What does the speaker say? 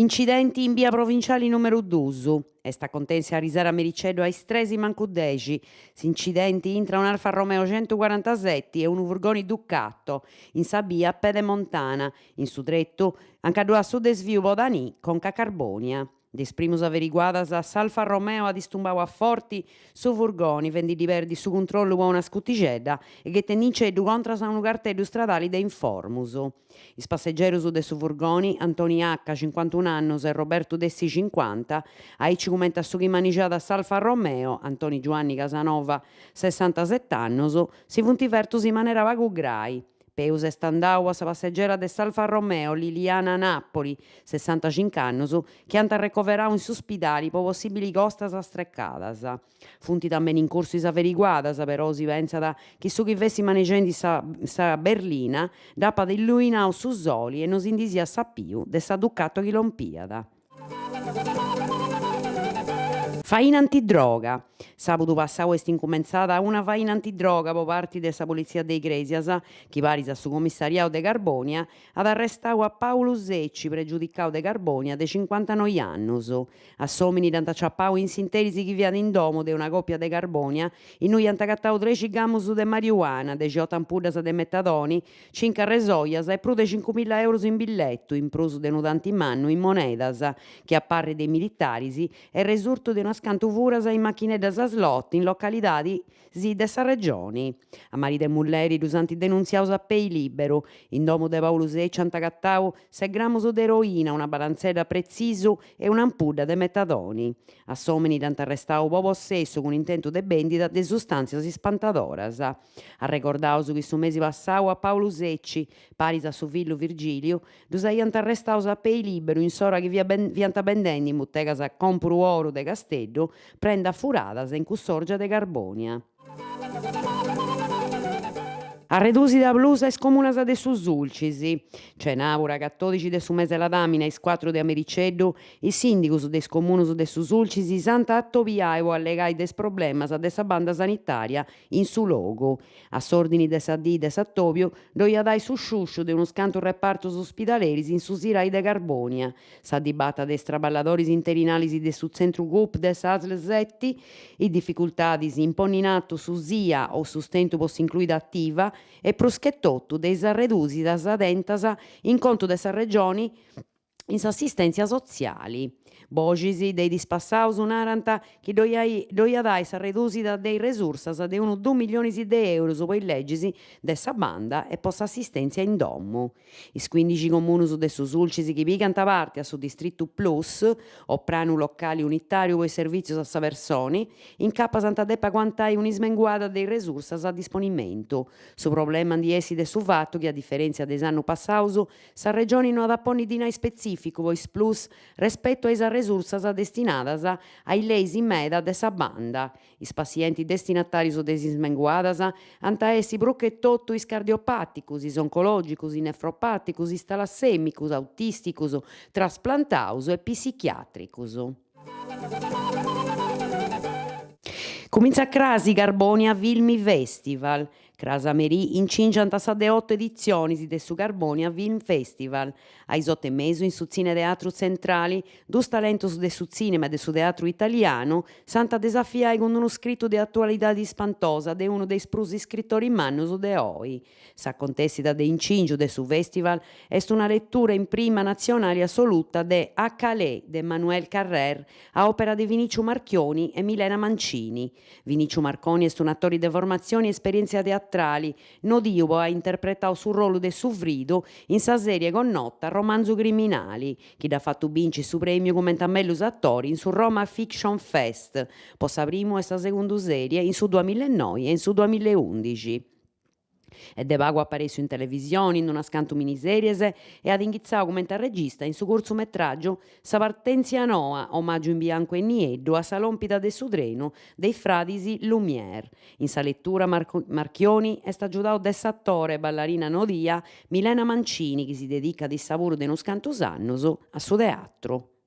Incidenti in bia provinciali numeru dus. Est acontèssia arisero a mericeddu a is tresi mancu dexi. S'incidenti intra un'Alfa Romeo centucuarantaseti e unu furgoni Ducato in sa bia Pedemontana, in su tretu anca ddu at su desviu po Danì conca a Carbònia. De is primus averiguadas, s'Alfa Romeo at istumbau a forti su furgoni, fendi-ddi perdi su cuntrollu po una scutixedda e ghetendi-nceddu contras a unu carteddu stradali de informus. Is passegerus de su furgoni, Antoni Acca, cincuantun'annus, e Robertu Dessì, cincuanta, aici cumenti a su chi manixàt s'Alfa Romeo, Antoni Giuanni Casanova, sessantaset'annus, si funt fertus in manera pagu grai. Peus est andau a sa passegera de s'Alfa Romeo, Liliana Napoli, sessantacinc'annus, chi ant arrecoverau in su spidali po possibili costas strecadas. Funt tambeni in cursu is averiguadas, però si pentzat chi su chi fessit manixendi sa sa berlina dd'apat illuinau su soli e no si ndi siat sapiu de sa Ducato chi lompiat. Faina antidroga. Sàbudu passau est incumentzada una faina antidroga po parti de sa Politzia de Igrèsias, chi paris a su Comissariau de Carbònia at arrestau a Pàulu Secci, pregiudicau de Carbònia de cincuantanoi annus. A s'òmini dd'ant aciapau in s'interis chi fiat in domu de una còpia de Carbònia, innui ant agatau trexi gramus de mariuana, dexiotu ampuddas de metadoni, Cincu arresojas e prus de cincumilla eurus in billetu, in prus de unu tanti mannu in monedas, chi a parri de is militaris est resurtu de unas cantu furas in machineddas a slot in localidadis de sa regioni. A maridu e mulleri ddus ant denuntziaus a pei liberu. In domu de Paulu Secci ant agatau ses gramus de eroina, una balantzedda pretzisu e un'ampudda de metadoni. A s'òmini dd'ant arrestau po possessu cun intentu de bèndida de sustàntzias ispantadoras. Arregordaus chi su mesi passau a Paulu Secci, paris a su fillu Virgiliu, ddus aiant arrestaus a pei liberu in s'ora chi fiant bendendi in butegas Còmpuru Oru de Casteddu prendas furadas in cussòrgia de Carbònia. Arredùsida plus a is comunas de su Sulcis. Cenàbura catòdixi de su mese ladàmini a is cuatru de a mericeddu Is sìndigus de is comunus de su Sulcis s'ant a atobiai po allegai de is problemas de sa banda sanitària in su logu. A s'òrdini de sa dì de s'atòbiu ddoi at ai su sciùsciu de unus cantu repartus ospidaleris in su Sirai de Carbònia, sa dibata de is traballadoris interinalis de su tzentru Cup de s'Asl seti, is dificultadis in ponni in atu su SIA o sustentu po s'incluida ativa e prus che totu de is arredùsidas tentas in contu de sa Regioni in s'assistèntzia sotziali. Boxis de is dispassaus narant chi ddoi at ai s'arredùsida de is resursas de unu dus millionis de eurus po is legis de sa banda e po s'assistèntzia in domu. Is cuindixi comunus de su Sulcis chi pigant parti a su Distritu Plus, o Pranu Locali Unitàriu po is Servìtzius a sa Personi, incapas ant a depi aguantai un'ismenguada de is resursas a disponimentu. Su problema ndi essit de su fatu chi, a diferèntzia de is annus passaus, Sa Regioni no at a ponni dinai spetzìficu po is plus respetu a is arresursas destinadas a is leis meda de sa banda. Is passientis destinatàrius de is ismenguadas ant a essi prus che totu is cardiopàticus, is oncològicus, is nefropàticus, is talassèmicus, autìsticus, trasplantaus e pissichiàtricus. Cumintzat crasi Carbonia Filmi Festival. Cras a merì incingiant sa de oto editzionis de su Carbonia Film Festival. A is oto e mesu in su Tzine Teatru Tzentrali, dus talentus de su tzìnema e de su teatru italianu s'ant a desafiai cun unu scritu de atualidadi ispantosa de unu de is prus iscritoris mannus de oi. S'acontèssida de incìngiu de su fèstival est una letura in prima natzionali assoluta de A Calais de Emmanuel Carrère a òpera de Viniciu Marchioni e Milena Mancini. Viniciu Marconi est un'atori de formatzioni e esperièntzia teatrali, nodiu po ai interpretau su rolu de su Fridu in sa sèrie connota Romanzu Criminali, chi dd'at fatu binci su prèmiu cumenti a mellus atori in su Roma Fiction Fest po sa primu e sa segundu sèrie in su duamilla e noi e in su duamilla e undixi. Est de pagu aparèssiu in televisioni in unas cantu miniseries e at inghitzau cumenti a regista in su curtzumetràgiu Sa partèntzia noa, omàgiu in biancu e nieddu a sa lòmpida de su trenu de is fradis Lumière. In sa letura Marchioni est agiudau de s'atore e ballarina nodia Milena Mancini chi si dedicat issa puru de unus cantus annus a su teatru.